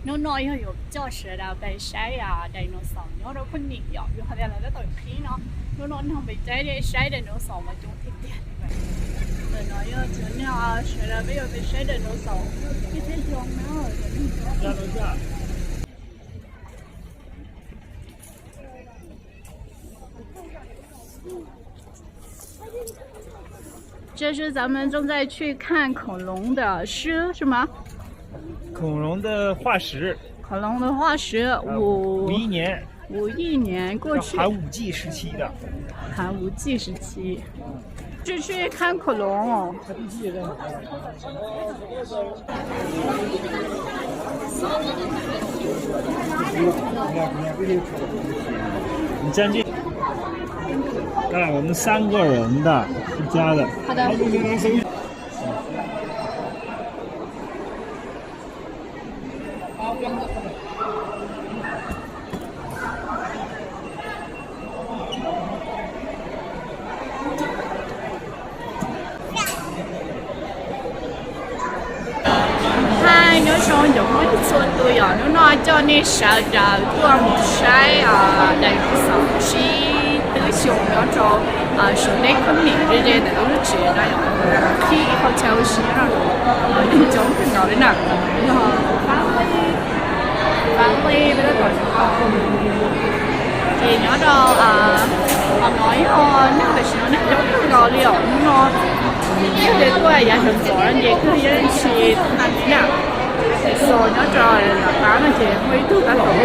Hnub no yog yuav coj sawv daws pais saib dinosaur nyob rau Khab Nim yom, yog hais tias lawv tab tom qhib no, hnub no nag pes tsawg saib dinosaur mas coob tiag tiag li. Ntawm no yog cov neeg sawv daws peb yuav pais saib dinosaur ib txhia xyoo na. 这是咱们正在去看恐龙的尸，是吗？恐龙的化石。恐龙的化石，五，五亿年。五亿年过去。寒武纪时期的。寒武纪时期。是去看恐龙哦。 你站这，哎，我们三个人的，一家的。好的。 Hais nyob zoo cov phooj ywg txhua tus yom, hnub no coj nej sawv daws tuaj mus saib dinosaur sib twb xyoo nyob rau Suav teb Khab Nim ze ze ntawm lub tsev no yom, qhib qhov chaw ua si nyob rau yus coob kawg nkaus li na, yog Family, family, ces nyob rau qhov no yog neeg tam sim no neeg coob kawg nkaus li os, hnub no yog tias tuaj yav sawv ntxov ces kawg yeej tsis tag li na. Xaus nyob rau nram qab no ces muaj ib tug tab tom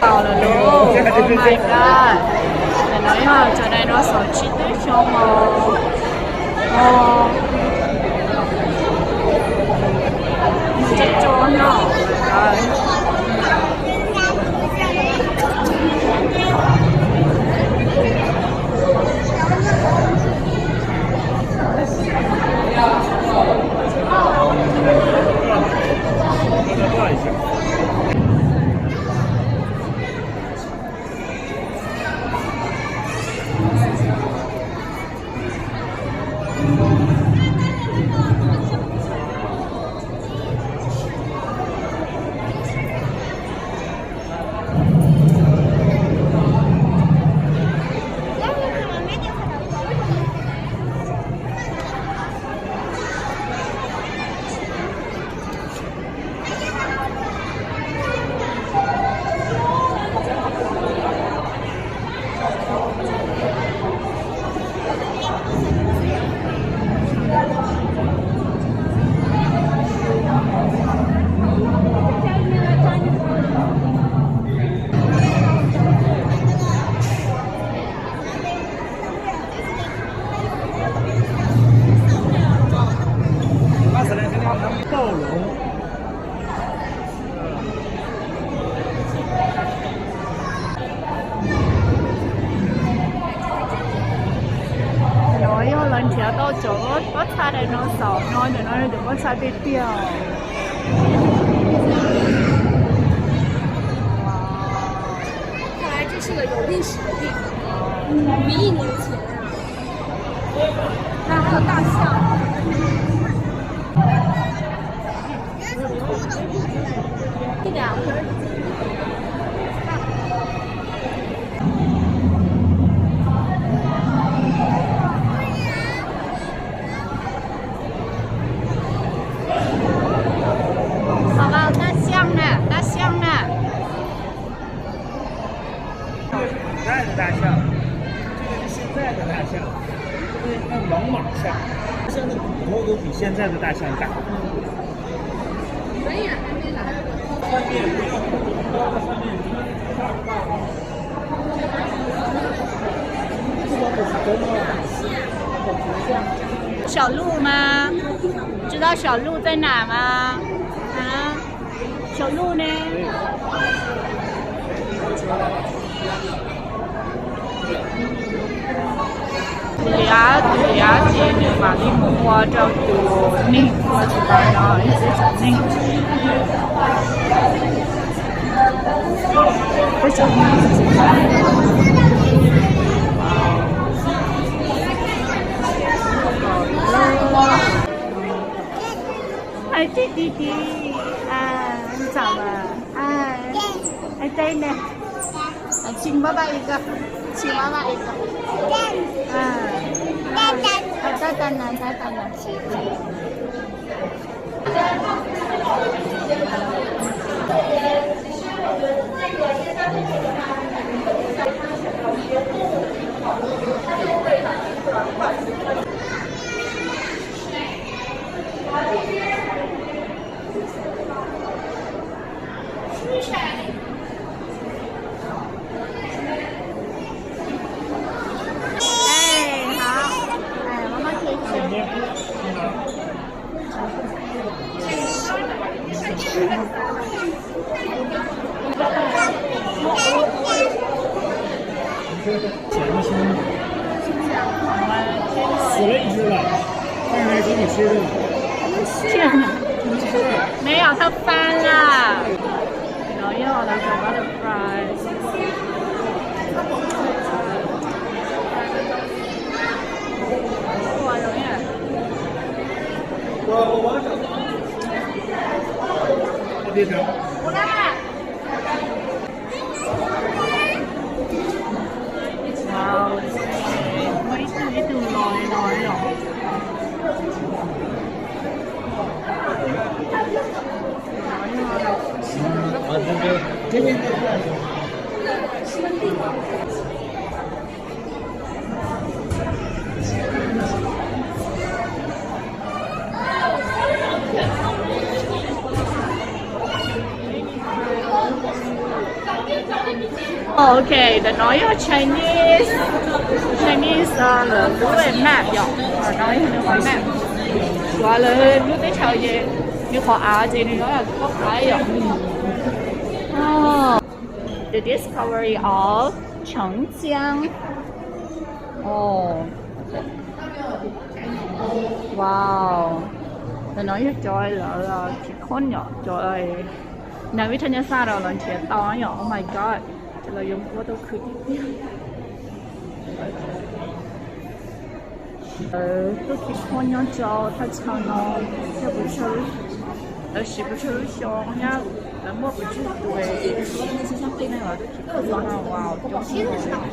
Tau lawm lauj, oh my god, ntawm no yog cov dinosaur tsib tawb xyoo os. Ntawm No, ntawm no cov pob txha tiag tiag. 看来这是个有历史的地方，一亿年前啊。看还有大象。这两个人 Có vào ta xem nè, ta xem nè. 古代的大象，这个是现在的大象，这个叫猛犸象，它的骨头都比现在的大象大。 小鹿吗？知道小鹿在哪吗？啊，小鹿呢？Tus liab, tus liab ces nws mam li mus ua rau tus neeg ua tsis tau no ib txhia tsav neeg. Ai tib tib tib, a, ntxawm a, ai teb ne, chim mab vaj ib ko, chim mab vaj ib ko, tab tab na, tab tab na.死了一只了，但是还给你吃的。天哪，没有，它翻了。然后又来个 butterfly。哇，容易。 Wow, muaj ib tug ib tug loj loj li os. Ok, ntawm no yog Chinese, Chinese lawv lub map yom, no yog nws qhov map. Suav lawv lub teb chaws ces nws qhov av ces nws yog lub qhov av yom. The Discovery of Cheung Chiang. Wow, ntawm no yog cov lawv khib khoos yom, cov nas vib thaj nyab xaj rau los nrhiav tau yom. Oh my god, cov lawv yuav muab tau khwv tiag tiag. Lawv tuaj khib khoos nyob rau thaj chaw no, yog pes tsawg, lawv siv pes tsawg lub xyoo thiab lawv muaj pes tsawg tus, lawv tuaj khib khoos no, wow, coob kawg.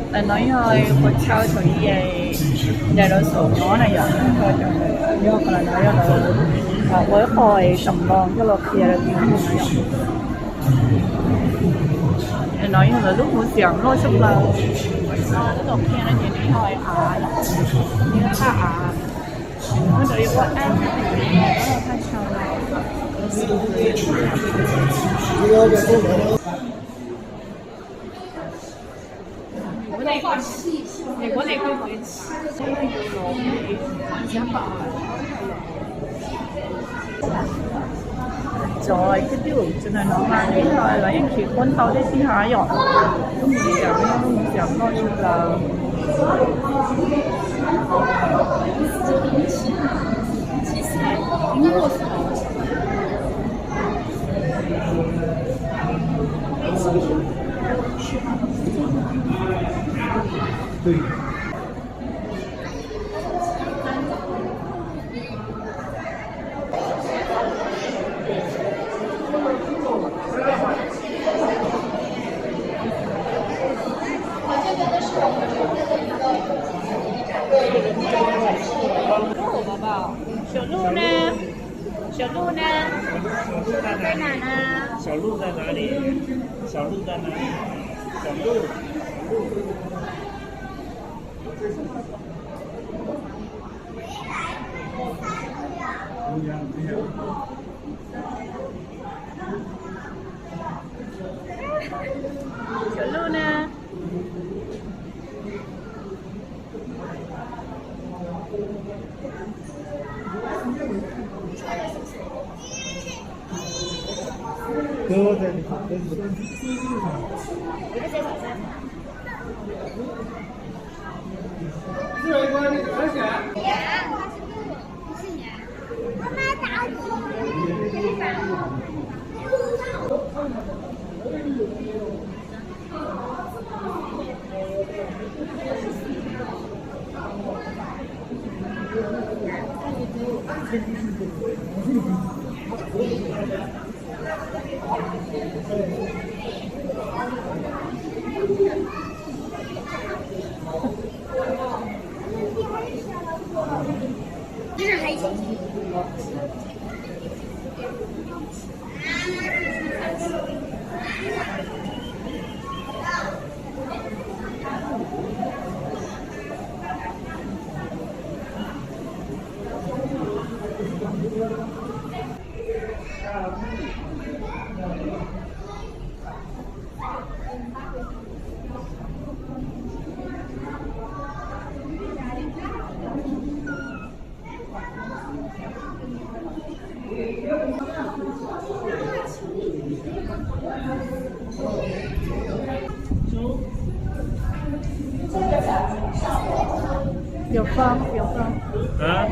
Ntawm no yog ua chaw thaum ub es dinosaur nyob na yom, yog qhov no yog lawv ua ib qho xam loo coj los qhia rau tus neeg na yom. No yog lawv lub museum loj tshaj plaws. Tab tom qhia no ces nws yog av, nws yog thaj av, nws muab rau ua ab thaj chaw no. 美国哪个？ Trời ơi, cái ví dụ trên này nó mà đến rồi là em chỉ cuốn tao đây xin hả, dọn. Không, mình cảm thấy không, mình cảm thấy là Sổ lụ nè. Sổ lụ nè. Sổ lụ nè. Sổ lụ nè. Sổ lụ nè. Sổ lụ. 小鹿呢？ 有风，有风。啊？